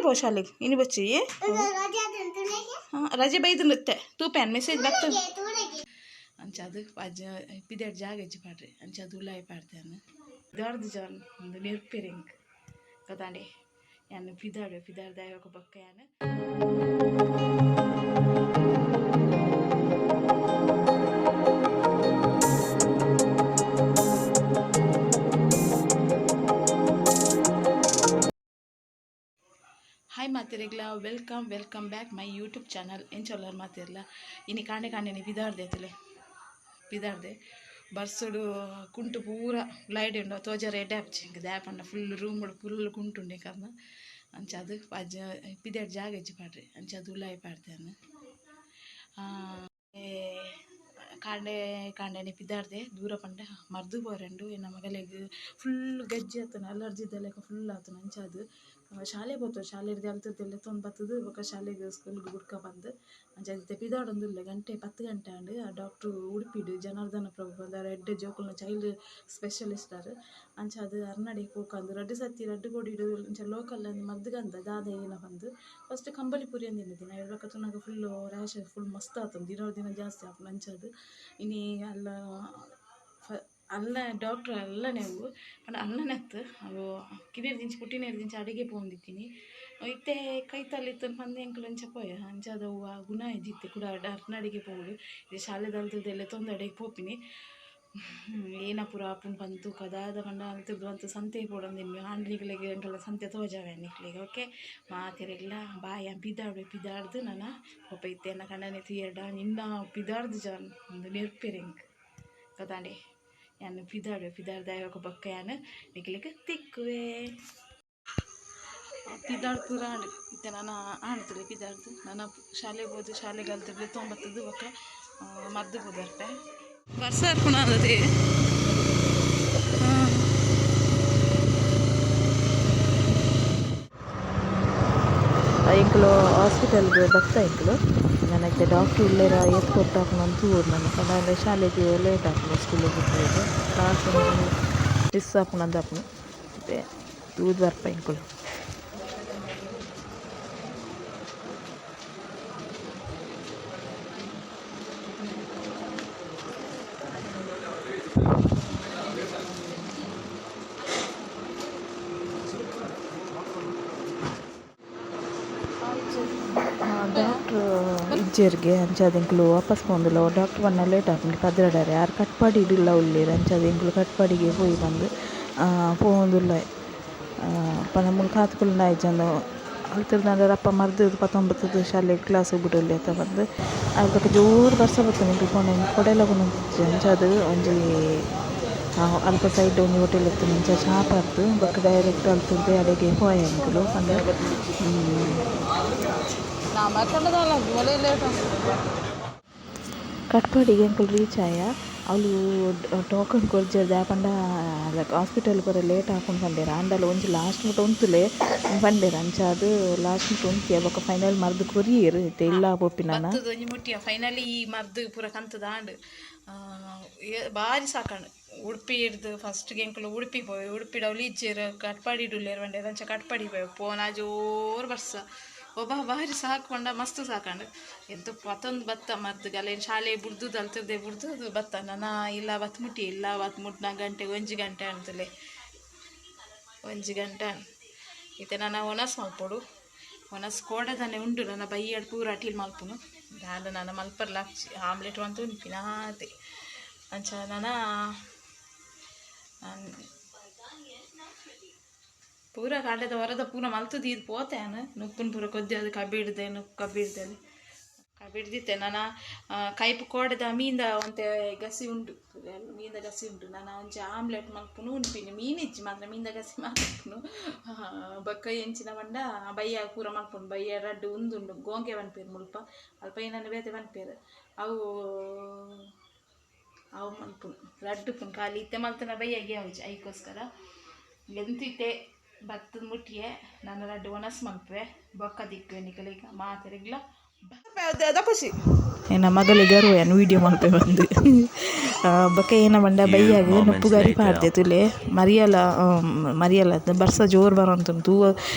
ಪೋ ಶಾಲೆಗ್ ಇನಿ ಬಚ್ಚಿ. ರಜೆ ಬೈದು ಇತ್ತೆ ತೂಪೇನ್ ಮೆಸೇಜ್ ಬತ್ತು. ಅಂಚ ಅದು ಅಜ್ಜ ಪಿದೆಡ್ ಜಾಗ ಇಜ್ಜಿ ಪಾಡ್ರಿ. ಅಂಚ ಅದು ಉಲಾಯಿ ಪಾಡ್ತೇನೆ. ಪಿದಾಡ್ದು ಜಾನ್ ಒಂದು ನೆರ್ಪೆರ್ ಎಂಕ್ ಗೊತ್ತಾಂಡೆ. ಯಾನ್ ಪಿದಾಡು ಪಿದಾಡ್ದು ಬೊಕ್ಕ ಯಾನ್ ಹಾಯ್ ಮಾತೆರೆಗ್ಲ, welcome welcome back my YouTube channel. ಎಂಚೊಲ್ಲರ್ ಮಾತೆರ್ಲ? ಇನಿ ಕಾಂಡೆ ಕಾಂಡೆನೆ ಪಿದಾಡ್ದೆ ಅತಲೆ. ಪಿದಾಡ್ದೆ ಬರ್ಸೊಡು ಕುಂಟು ಪೂರ ಲೈಟ್ ಉಂಡು ತೋಜಾರ ಎಡ್ಡೆ ಆಪುಜಿ ಇಂಕ್. ದಾಯೆ ಪಂಡ ಫುಲ್ ರೂಮ್ ಫುಲ್ ಕುಂಟು ಉಂಡು ಕರ್ನ. ಅಂಚ ಅದು ಅಜ್ಜ ಪಿದೆಡ್ ಜಾಗ ಇಜ್ಜಿ ಪಾಡ್ರಿ. ಅಂಚ ಅದು ಉಲಾಯಿ ಪಾಡ್ತೇನೆ. ಕಾಂಡೆ ಕಾಂಡೆನೆ ಪಿದಾಡ್ದೆ. ದೂರ ಪಂಡ ಮರ್ದ್ ಪೋರೆಂಡು. ಎನ್ನ ಮಗಲೆಗ್ ಫುಲ್ ಗಜ್ಜಿ ಆತುಂಡು, ಅಲರ್ಜಿ ಲೆಕ್ಕ ಫುಲ್ ಆತುಂಡು. ಅಂಚ ಅದು ಶಾಲೆ ಪೋತು ಶಾಲೆಡ್ದ್ ಅಲ್ತುರ್ದು ಲೆತ್ತೊಂದು ಬತ್ತುದು ಬೊಕ್ಕ ಶಾಲೆಗ್ ಸ್ಕೂಲ್ಗ್ ಬುಡ್ಕ ಪಂದ್. ಅಂಚ ಇತ್ತೆ ಪಿದಾಡೊಂದುಲ್ಲೆ. ಗಂಟೆ 10 ಗಂಟೆ ಆಂಡ್. ಆ ಡಾಕ್ಟ್ರು ಉಡುಪಿಡ್ ಜನಾರ್ದನ ಪ್ರಭು ಪಂದ್ ಆರ್ ಎಡ್ಡೆ ಜೋಕುಲ್ನ ಚೈಲ್ಡ್ ಸ್ಪೆಷಲಿಸ್ಟ್ ಆರ್. ಅಂಚ ಅದು ಅರ್ನಡೆ ಪೋಕಂದು ರಡ್ಡ್ ಸರ್ತಿ ರಡ್ಡ್ ಗೋಡಿಡ್ ಇಂಚ ಲೋಕಲ್ ಮರ್ದ್ ಗಂದ ದಾದ ಏನ ಪಂದ್. ಫಸ್ಟ್ ಕಂಬಳಿ ಪುರಿ ಅಂದ್ ದಿನ ಬೊಕ್ಕ ತೂನಗ ಫುಲ್ ರ್ಯಾಶ್ ಫುಲ್ ಮಸ್ತ್ ಆತುಂಡು, ದಿನೊರ್ದು ದಿನ ಜಾಸ್ತಿ ಆಪುಂಡು. ಅಂಚ ಅದು ಇನಿ ಅಲ್ಲ ಅಲ್ಲ ಡಾಕ್ಟ್ರ್ ಅಲ್ಲನೆ ಅವು ಪಂಡ ಅಲ್ಲನೆ ಅತ್ತು. ಅವು ಕಿನ್ಯೆರ್ದಿಂಚಿ ಪುಟ್ಟಿನೆರ್ದಿಂಚಿ ಅಡಿಗೆ ಪೋವೊಂದಿತ್ತಿನಿ. ಇತ್ತೆ ಕೈತಲ್ ಇತ್ತುಂಡು ಪಂದ್ ಎಂಕುಲು ಅಂಚ ಪೋಯ. ಅಂಚಾದ್ ಅವು ಆ ಗುಣ ಇಜ್ಜಿತ್ತೆ ಕುಡ ಅರ್ನಡಿಗೆ ಪೋವೊಡು. ಇತ್ತೆ ಶಾಲೆದ ಲೆತ್ತೊಂದು ಅಡೆಗ್ ಪೋಪಿನಿ. ಏನ ಪೂರ ಆಪುಂಡು ಪಂದ್ ತೂಕ. ದಾದ ಪಂಡ ಅಲ್ತುರ್ದು ಬಂತು ಸಂತೆ ಪೋಡೊಂದು ಆಂಡ ನಿಕ್ಲೆಗ್ ಎಂಕಲ್ನ ಸಂತೆ ತೋಜಾವೆ ನಿಕ್ಲೆಗ್. Okay ಮಾತೆರೆಗ್ಲ boy. ಪಿದಾಡ್ವೆ. ಪಿದಾಡ್ದು ನನ ಪೋಪ. ಇತ್ತೆ ಎನ್ನ ಕಂಡನೆ ತೂಯೆರ್ಡ ನಿನ್ನ ಪಿದಾಡ್ದು ಜಾನ್ ಉಂದು ನೆರ್ಪೆರ್ ಎಂಕ್ ಗೊತ್ತಾಂಡೆ. ಯಾನ್ ಪಿದಾಡ್ವೆ. ಪಿದಾಡ್ದು ಬೊಕ್ಕ ಯಾನ್ ನಿಕ್ಲೆಗ್ ತಿಕ್ಕುವೆ. ಪಿದಾಡ್ ಪೂರ ಆಂಡ್. ಇತ್ತೆ ನನ ಆಂಡ್ ಪಿದಾಡ್ದು. ನನ ಶಾಲೆಗ್ ಪೋದು ಶಾಲೆಗ್ ಅಲ್ತುರ್ದು ಲೆತ್ತೊಂದು ಬತ್ತುದು ಬೊಕ್ಕ ಮರ್ದ್ ಪೋದು ಬರ್ಪೆ. ಬರ್ಸ ಬರ್ಪುನ ಅದೇ. ಎಂಕುಲು ಹಾಸ್ಪಿಟಲ್ಗ್ ಬತ್ತ ಎಂಕುಲು. ನನಗೆ ಡಾಕ್ಟ್ರ್ ಉಲ್ಲೆರ, ಏತ್ ಪೊರ್ತು ಆಪುಂಡು ತೂವೊಡು ನನ. ಪಂಡ ಶಾಲೆಗ್ ಲೇಟ್ ಆಪುಂಡು. ಸ್ಕೂಲಿಗೆ ಬುಡ್ಪೆಗ್ ಕ್ಲಾಸ್ ಒಂಜಿ ಮಿಸ್ ಆಪುಂಡು ಅಂದ್ ಆಪುಂಡು. ಇತ್ತೆ ತೂದು ಬರ್ಪ ಎಂಕುಲು. ಡಾಕ್ಟ್ರ್ ಇಜ್ಜೆರ್ಗೆ, ಅಂಚಾದ್ ಎಂಕುಲು ವಾಪಸ್ ಪೋವೊಂದುಲ್ಲ. ಡಾಕ್ಟ್ರ್ ಬನ್ನಗ ಲೇಟ್ ಆಪುಂಡು 12 ಆರ್ ಕಟ್ಪಾಡಿಡುಲ್ಲ ಉಲ್ಲೆರ್. ಅಂಚಾದ್ ಎಂಕುಲು ಕಟ್ಪಾಡಿಗೆ ಪೋಯಿ ಪಂದ್ ಪೋವೊಂದುಲ್ಲ. ಪಂಡ ಮೂಲು ಕಾತ್ ಕುಲ್ಲುಂಡ ಆಯಿಜಂದ್. ಅಲ್ತುರ್ದು ರಪ್ಪ ಮರ್ದ್ ಪತೊಂದು ಶಾಲೆಗ್ ಕ್ಲಾಸ್ಗ್ ಬುಡೊಲಿ ಅತ್ತ ಪಂದ್. ಅವು ಬೊಕ ಜೋರು ಬರ್ಸ ಬತ್ತುಂಡು ಎಂಕುಲು ಪೋಂಡ ಕೊಡೆಲ ಕೊನೊತಿಜ್ಜಿ. ಅಂಚಾದ್ ಒಂಜಿ ಅಲ್ಪ ಸೈಡ್ ಒಂಜಿ ಹೋಟೆಲ್ ಇತ್ತುಂಡು, ಅಂಚ ಚಾ ಪರ್ದು ಬೊಕ ಡೈರೆಕ್ಟ್ ಅಲ್ತುರ್ದು ಅಡೆಗೆ ಪೋಯ ಎಂಕುಲು ಪಂಡ. ಕಟ್ಪಾಡಿಗೆ ಎಂಕುಲು ರೀಚ್ ಆಯ. ಅವ್ಲು ಟೋಕನ್ ಕೊರ್ಜೆರ್. ದಾಯೆ ಪಂಡ ಹಾಸ್ಪಿಟಲ್ ಪೂರ ಲೇಟ್ ಆಪುಂಡು ಪಂಡೆರ್. ಆಂಡಲ ಒಂಜಿ ಲಾಸ್ಟ್ ಮುಟ ಉಂತುಲೆ ಪಂಡೆರ್. ಅಂಚಾದ್ ಲಾಸ್ಟ್ ಮುಟ ಉಂತಿಯ. ಬೊಕ ಫೈನಲ್ ಮರ್ದ್ ಕೊರಿಯೆರ್. ಇತ್ತೆ ಇಲ್ಲ ಪೋಪಿನ. ಬತ್ತುದು ಒಂಜಿ ಮುಟ್ಟಿಯ. ಫೈನಲಿ ಈ ಮರ್ದ್ ಪೂರ ಕಂತುದು ಆಂಡ್. ಬಾರಿ ಸಾಕಂಡು. ಉಡುಪಿ ಹಿಡ್ದು ಫಸ್ಟ್ಗೆ ಎಂಕುಲು ಉಡುಪಿ ಪೋಯಿ. ಉಡುಪಿಡ್ ಅವ್ಲು ಇಜ್ಜೆರ್, ಕಟ್ಪಾಡಿ ಉಲ್ಲೆರ್ ಪಂಡೆರ್. ಅಂಚ ಕಟ್ಪಾಡಿ ಪೋಯಿ. ಪೋನ ಜೋರು ಬರ್ಸ. ಒಬ್ಬ ಬಾರಿ ಸಾಕು ಪಂಡ ಮಸ್ತ್ ಸಾಕಂಡು. ಎಂತ ಪತೊಂದು ಬತ್ತ ಮರ್ದ್ ಅಲ್ಲೇನು ಶಾಲೆ ಬುಡ್ದು ಅಲ್ತುರ್ದೆ ಬುಡ್ದು ಬತ್ತ. ನನ ಇಲ್ಲ ಬತ್ ಮುಟ್ಟಿ. ಇಲ್ಲ ಬತ್ ಮುಟ್ನ ಗಂಟೆಗೆ 1 ಗಂಟೆ ಅಂತಲೇ, 1 ಗಂಟೆ. ಇತ್ತೆ ನನ್ನ ಒಣಸ್ ಮಲ್ಪೊಡು. ಒಣಸ್ ಕೋಡೆದಾನೆ ಉಂಡು. ನನ್ನ ಬೈಯಡ್ ಪೂರ ಅಟಿಲ್ ಮಲ್ಪುನು. ದಾದ ನನ್ನ ಮಲ್ಪರ್ಲ ಆಮ್ಲೆಟ್ ಮಂತು ಉನ್ಪಿನ ಆತೆ. ಅಂಚ ನನ ಪೂರ ಕಾಂಡೆದ ಹೊರದ ಪೂರ ಮಲ್ತು ದೀದ್ ಪೋತೆ. ಯಾನ್ ನುಪ್ಪುನ್ ಪೂರ ಕೊದ್ದಿ ಅದು ಕಬ್ಬಿಡ್ದೆ ನುಪ್ಪು ಕಬ್ಬಿಡ್ದೆ ಕಬ್ಬಿಡ್ದಿತ್ತೆ. ನನ ಕೈಪು ಕೋಡೆದ ಮೀನ್ದ ಒಂತೆ ಗಸಿ ಉಂಡು, ಮೀನ್ದ ಗಸಿ ಉಂಡು. ನಾನು ಒಂಜಿ ಆಮ್ಲೆಟ್ ಮಲ್ಪುನು, ಉನ್ಪಿನಿ. ಮೀನು ಇಜ್ಜಿ ಮಾತ್ರ, ಮೀನ್ದ ಗಸಿ ಮಲ್ಪುನು. ಬೊಕ್ಕ ಎಂಚಿನ ಪಂಡ ಬಯ್ಯ ಪೂರ ಮಲ್ಪುನು. ಬಯ್ಯ ರಡ್ಡ್ ಉಂದುಂಡು, ಗೋಂಕೆ ಪನ್ಪೆರ್ ಮುಲ್ಪ, ಅಲ್ಪ ಏನನ್ನ ಬೇತೆ ಪನ್ಪೆರ್. ಅವು ಅವು ಮಲ್ಪುನು. ರಡ್ಡ್ ಉಪ್ಪುನು ಖಾಲಿ. ಇತ್ತೆ ಮಲ್ತನ ಬಯ್ಯಗೆ ಆವುಜಿ. ಐಕೋಸ್ಕರ ಎಂತಿತ್ತೆ ಬತ್ತದ ಮುಟ್ಟಿಯೆ. ನಾನು ರಡ್ಡ್ ಒಣಸ್ ಮಲ್ಪುವೆ, ಬೊಕ್ಕ ದಿಕ್ಕುವೆ ನಿಕಲೆಗ್ ಮಾತೆರೆಗ್ಲ. ಎನ್ನ ಮಗಲಿಗೆ ಗರ್ವ ಯಾನ್ ವೀಡಿಯೋ ಮಲ್ಪೆ ಬಂದು. ಬೊಕ ಏನ ಪಂಡ Few ಬಯ್ಯಾಗ್ moments ನುಪ್ಪುಗರಿ later. ಪಾಡ್ದೆ ತೂಲೆ ಮರಿಯಲ ಮರಿಯಲ ಬರ್ಸ ಜೋರು ಬರೊಂತುಂಡು ತೂವ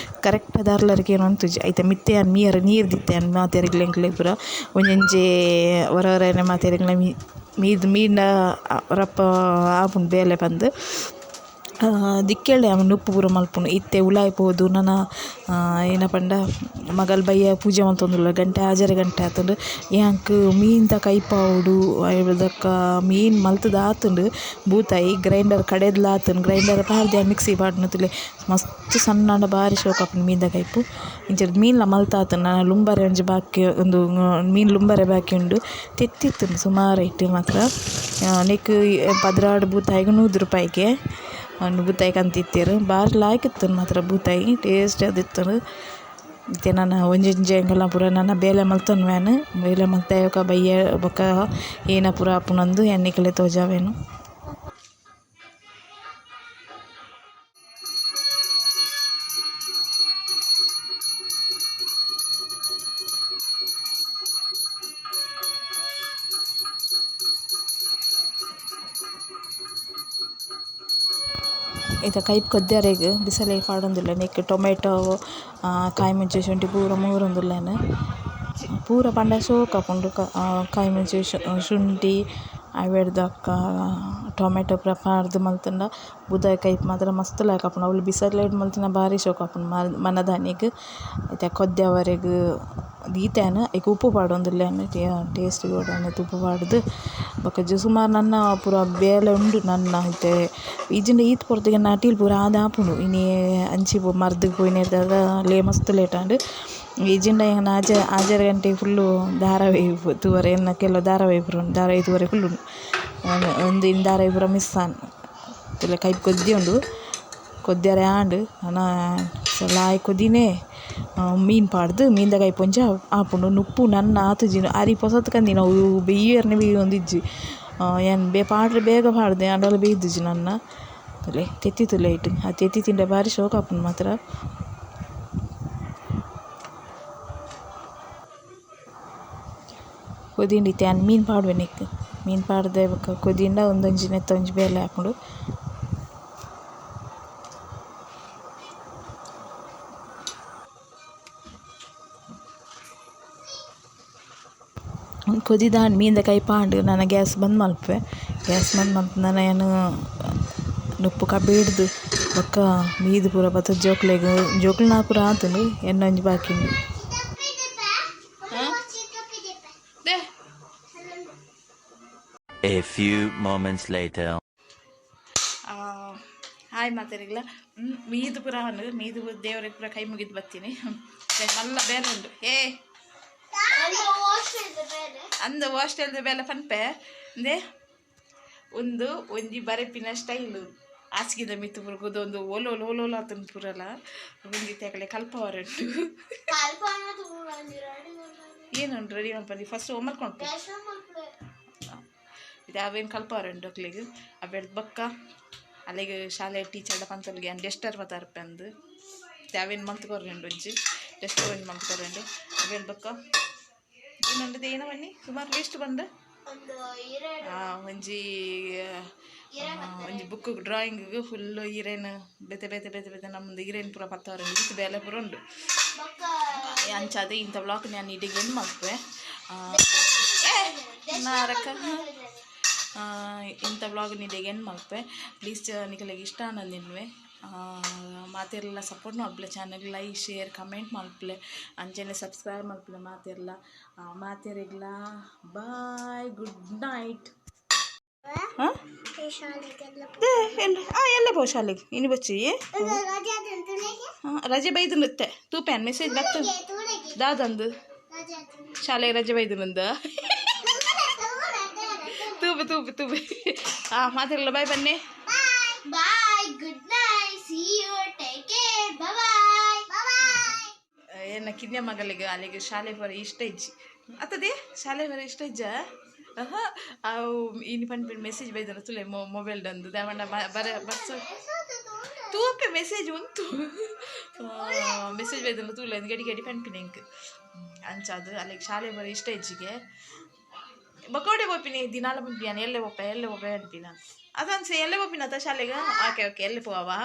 ಕರೆಕ್ಟ್ ದಾರ್ಲರಿಗೆ ಉಂತುಜಿ ಐತ ಮಿತ್ತೆ ಯಾನ್ ಮೀಯರ ನೀರು ದಿತ್ತೆ ಯಾನ್ ಮಾತೆರೆಗ್ಲ ಎಂಕ್ಲೆಗ್ ಪೂರ ಒಂಜೊಂಜೆ ಒರ ಒರನೆ ಮಾತೆರೆಗ್ಲ ಮೀದ್ ಮೀಂಡ ರಪ್ಪ ಆಪುಂಡು ಬೇಲೆ ಪಂದ್. ದಿಕ್ಕೆಲ್ಡೆ ಯಾನ್ ನುಪ್ಪು ಪೂರ ಮಲ್ಪುನು ಇತ್ತೆ ಉಲಾಯಿ ಪೋದು ನನ ಏನ ಪಂಡ ಮಗಲ್ ಬಯ್ಯ ಪೂಜೆ ಮಲ್ತೊಂದುಲ್ಲ ಗಂಟೆ ಆಜರೆ ಗಂಟೆ ಆತುಂಡು. ಯಾಂಕ್ ಮೀನ್ದ ಕೈಪಾವೊಡು ಐಬದಕ್ಕ ಮೀನ್ ಮಲ್ತುದು ಆತುಂಡು ಬೂತಾಯಿ ಗ್ರೈಂಡರ್ ಕಡೆದ್ಲ ಆತುಂಡು ಗ್ರೈಂಡರ್ ಪಾಡ್ದೆ ಮಿಕ್ಸಿ ಪಾಡ್ನ ತೂಲೆ ಮಸ್ತ್ ಸಣ್ಣ ಆಂಡ ಬಾರಿ ಶೋಕು ಆಪುಂಡು ಮೀನ್ದ ಕೈಪು. ಇಂಚ ಮೀನ್ಲ ಮಲ್ತಾತುಂಡು ನನ ಲುಂಬರೆ ಒಂಜಿ ಬಾಕಿ ಉಂದು ಮೀನ್ ಲುಂಬರೆ ಬಾಕಿ ಉಂಡು ತೆತ್ತಿತ್ತುಂಡು ಸುಮಾರು ಐಟ್ ಮಾತ್ರ. ನೆಕ್ಕ್ 12 ಬೂತಾಯಿಗ್ 100 ರೂಪಾಯಿಗೆ ಅಂದ್ ಬೂತಾಯಿ ಕಂತಿತ್ತೆರ್ ಬಾರಿ ಲಾಯ್ಕ್ ಇತ್ತುಂಡು ಮಾತ್ರ ಬೂತಾಯಿ ಟೇಸ್ಟ್ ಆದಿತ್ತುಂಡು. ಇತ್ತೆ ನನ ಒಂಜೊಂಜೆ ಎಂಕಲ್ನ ಪೂರ ನನ ಬೇಲೆ ಮಲ್ತೊನ್ವೆನ್ ಬೇಲೆ ಮಲ್ತೆ ಬೊಕ ಬಯ್ಯ ಬೊಕ ಏನ ಪೂರ ಆಪುಂಡು ಯಾನ್ ನಿಕಲೆ ತೋಜಾವೆನ್. ಇತ್ತೆ ಕೈಪ್ ಕೊದ್ಯಾರೆಗ್ ಬಿಸಲೆ ಪಾಡೊಂದುಲ್ಲೆ ನೆಕ್ಕ್ ಟೊಮೆಟೊ ಕಾಯಿ ಮುಂಚಿ ಶುಂಠಿ ಪೂರ ಮೂರೊಂದುಲ್ಲೆನ್ ಪೂರ ಪಂಡ ಶೋಕು ಆಪುಂಡು ಕಾಯಿ ಮುಂಚಿ ಶುಂಠಿ ಅವೆಡ್ದ್ ಬೊಕ್ಕ ಟೊಮೆಟೊ ಪೂರ ಪಾಡ್ದ್ ಮಲ್ತುಂಡ ಬೂತಾಯಿ ಕೈಪ್ ಮಾತ್ರ ಮಸ್ತ್ ಲಾಯ್ಕ್ ಆಪುಂಡು. ಅವ್ಲು ಬಿಸಲೆಡ್ ಮಲ್ತಿನ ಬಾರಿ ಶೋಕು ಆಪುಂಡು ಮನದಾನಿಗ್. ಇತ್ತೆ ಕೊದ್ಯವರೆಗ್ ದೀತೆನ್ ಐಕ್ ಉಪ್ಪು ಪಾಡೊಂದುಲ್ಲೆನ್ ಟೇಸ್ಟ್ ಬೋಡಾಯಿನಾತ್ ಉಪ್ಪು ಪಾಡ್ದ್ ಬೊಕ ಸುಮಾರ್ ನನ್ನ ಪೂರ ಬೇಲೆ ಉಂಡು ನನ್ನ ಇತ್ತೆ ಇಜ್ಜಿಂಡ ಈತ್ ಪೊರ್ತುಗೆ ಎನ್ನ ಅಟಿಲ್ ಪೂರ ಆದ್ ಆಪುಂಡು. ಇನಿ ಅಂಚಿ ಮರ್ದ್ ಪೋಯಿನೆಡ್ದಾವರ ಮಸ್ತ್ ಲೇಟ್ ಆಂಡ್. ಇಜ್ಜಿಂಡ ಯಾನ್ ಆಜರೆ ಗಂಟೆಗ್ ಫುಲ್ಲು ಧಾರಾವಾಹಿ ತೂವರೆ ಎನ್ನ ಕೆಲವು ಧಾರಾವಾಹಿ ಪೂರ ಉಂಡು ಧಾರಾವಾಹಿ ತೂವರೆ ಕುಲ್ಲುನು. ಉಂದು ಇನಿ ಧಾರಾವಾಹಿ ಪೂರ ಮಿಸ್ ಆಂಡ್. ತೂಲೆ ಕೈಪ್ ಕೊದ್ದಿ ಉಂಡು ಕೊದ್ಯರೆ ಆಂಡ್ ನನ ಲಾಯ್ಕ್ ಕೊದಿನೇ ಮೀನ್ ಪಾಡ್ದ್ ಮೀನ್ದ ಕೈಪ್ ಒಂಜಿ ಆಪುಂಡು. ನುಪ್ಪು ನನ್ನ ಆತುಜಿ ಅರಿ ಪೊಸತ್ ಕಂದಿನ ಅವು ಬೆಯ್ಯರ್ನೆ ಬೆಯ್ಯೊಂದಿಜ್ಜಿ. ಯಾನ್ ಪಾಡ್ರೆ ಬೇಗ ಪಾಡ್ದೆ ಆಂಡಲ ಬೆಯ್ದುಜಿ ನನ್ನ. ತೂಲೆ ತೆತ್ತಿ ತೂಲೆ ಐಟ್ ಆ ತೆತ್ತಿ ತಿಂಡ ಬಾರಿ ಶೋಕು ಆಪುಂಡು ಮಾತ್ರ. ಕೊದಿಂಡ ಇತ್ತೆ ಯಾನ್ ಮೀನ್ ಪಾಡುವೆ ನೆಕ್ಕ್ ಮೀನ್ ಪಾಡ್ದೆ ಬೊಕ ಕೊದಿಂಡ ಉಂದೊಂಜಿ ನೆತ್ತ ಒಂಜಿ ಬೇಲೆ ಆಪುಂಡು. ಕೊದಿದಾಂಡ್ ಮೀನ್ದ ಕೈಪ್ ಆಂಡ್ ನನ ಗ್ಯಾಸ್ ಬಂದ್ ಮಲ್ಪುವೆ. ಗ್ಯಾಸ್ ಬಂದ್ ಮಲ್ತ್ ನನ ಯಾನ್ ನುಪ್ಪು ಕಬಿಡ್ದ್ ಬೊಕ್ಕ ಮೀದ್ ಪೂರ ಪತ್ತ್ ಜೋಕ್ಲೆಗ್ ಜೋಕುಲ್ನ ಪೂರ ಆತುಂಡು ಎನ್ನ ಒಂಜಿ ಬಾಕಿ ಉಂಡು. A few moments later. Hi ಮಾತೆರೆಗ್ಲ. ಮೀದು ಪೂರ ಆಂಡ್ ಮೀದು ದೇವರಿಗೆ ಪೂರ ಕೈ ಮುಗಿದು ಬತ್ತೀನಿ. ಮಲ್ಲ ಬೇಲೆ ಉಂಡು. ಏ ಅಂದ ಹಾಸ್ಟೆಲ್ದ ಬೇಲೆ ಪನ್ಪೆ ಅಂದೆ ಒಂದು ಒಂಜಿ ಬರೆಪಿನ ಸ್ಟೈಲ್ ಹಾಸಿಗೆದ ಮಿತ್ತು ಪೂರ ಒಂದು ಓಲೋಲು ಓಲೋಲು ಓಲೋಲು ಆತುಂಡು ಪೂರಲ ಒಂಜಿ ತೆಕಲೆ ಕಲ್ಪವರುಂಡು. ಏನುಂಡು ರೆಡಿ ಮಲ್ಪಂದಿ ಫಸ್ಟ್ ಹೋಮ್ವರ್ಕ್ ಮಲ್ಪು. ಇದು ಅವೇನು ಕಲ್ಪವರುಂಡು ಅಕ್ಲೆಗ್ ಅವೆಡ್ದ್ ಬೊಕ್ಕ ಅಲ್ಲಿಗೆ ಶಾಲೆ ಟೀಚರ್ಡ ಪಂತೊಲಿಗೆ ಯಾನ್ ಡೆಸ್ಟರ್ ಪತಾರ್ಪೆ ಅಂದ್. ಅವೇನು ಮಲ್ತ್ ಕೊರ್ರೆಂಡು ಒಂಜಿ ಡೆಸ್ಟರ್ ಒಂಜಿ ಮಲ್ತ್ ಕೊರ್ರೆಂಡು ಅವೆನ್ ಬೊಕ್ಕ ಏನುಂಡು ಏನ ಬನ್ನಿ ಸುಮಾರು ಲಿಸ್ಟ್ ಬಂದ. ಒಂಜಿ ಒಂಜಿ ಬುಕ್ ಡ್ರಾಯಿಂಗ್ ಫುಲ್ ಹೀರೇನ್ ಬೇತೆ ಬೇತೆ ಬೇತೆ ಬೇತೆ ನಮ್ದು ಹೀರೇನ್ ಪೂರ ಪತ್ತವರೆ ಇತ್ತು ಬೇಲೆ ಪೂರ ಉಂಡು. ಅಂಚಾದ ಇಂಥ ಬ್ಲಾಕ್ ನಾನು ಇಡೀ ಏನು ಮಲ್ಪುವೆ. ನಾರಕ ಇಂಥ ಬ್ಲಾಗ್ ನಿಡೆಗೆ ಏನು ಮಲ್ಪೆ. ಪ್ಲೀಸ್ ನಿಕಲೆಗ್ ಇಷ್ಟ ಆನಂದ್ ನಿನ್ವೆ ಮಾತೆರ್ಲ ಸಪೋರ್ಟ್ ಮಲ್ಪುಲೆ ಚಾನಲ್ ಲೈಕ್ ಶೇರ್ ಕಮೆಂಟ್ ಮಲ್ಪುಲೆ ಅಂಚನೆ ಸಬ್ಸ್ಕ್ರೈಬ್ ಮಲ್ಪುಲೆ ಮಾತೆರ್ಲ. ಮಾತೆರೆಗ್ಲ ಬಾಯ್ ಗುಡ್ ನೈಟ್. ಹಾಂ ಎಲ್ಲ ಪೋ ಶಾಲೆಗೆ ಇನ್ನು ಬಚ್ಚಿ. ರಜೆ ಬೈದು ನಿತ್ತೆ ತೂಪ್ಯಾನ್ ಮೆಸೇಜ್ ಬತ್ತು ದಾದಂದು ಶಾಲೆಗೆ ರಜೆ ಬೈದು ನಂದ. ತೂಬೆ ತೂಬೆ ತೂಬೆ. ಹಾಂ ಮಾತೆರ್ಲ ಬಾಯ್ ಬನ್ನಿ. Bye, good night, see you, take care, bye bye. Bye. ಏನ ಕಿನ್ಯ ಮಗಳಿಗೆ ಅಲ್ಲಿಗೆ ಶಾಲೆ ಬರ ಇಷ್ಟ ಇಜ್ಜಿ ಅತ್ತದೇ ಶಾಲೆ ಬರ ಇಷ್ಟ ಇಜ್ಜ. ಅವು ಇನಿ ಪನ್ಪಿನ ಮೆಸೇಜ್ ಬೈದನ ತುಲೆ ಮೊಬೈಲ್ ಡಂದು ದಾವಣ್ಣ ಬರ ಬರ್ಸ ತೂಪೆ ಮೆಸೇಜ್ ಉಂಟು. ಮೆಸೇಜ್ ಮೆಸೇಜ್ ಬೈದಂಡ ತೂಲೆ ಗಡಿ ಗಡಿ ಪನ್ಪಿನ ಎಂಕ್. ಅಂಚಾದ್ ಅಲೆಗ್ ಶಾಲೆ ಬರ ಇಷ್ಟ ಇಜ್ಜಿಗೆ. ಬಕೋಡೆ ಪೋಪಿನಿ ದಿನಾಲ ಪನ್ಪಿನಿ, ಎಲ್ಲೆ ಪೋಪೆ, ಎಲ್ಲೆ ಪೋಪೆ ಪನ್ಪಿನ. ಅದಂಚೆ ಎಲ್ಲೆ ಪೋಪಿನತ ಶಾಲೆಗೆ? ಓಕೆ ಓಕೆ, ಎಲ್ಲೆ ಪೋವಾ.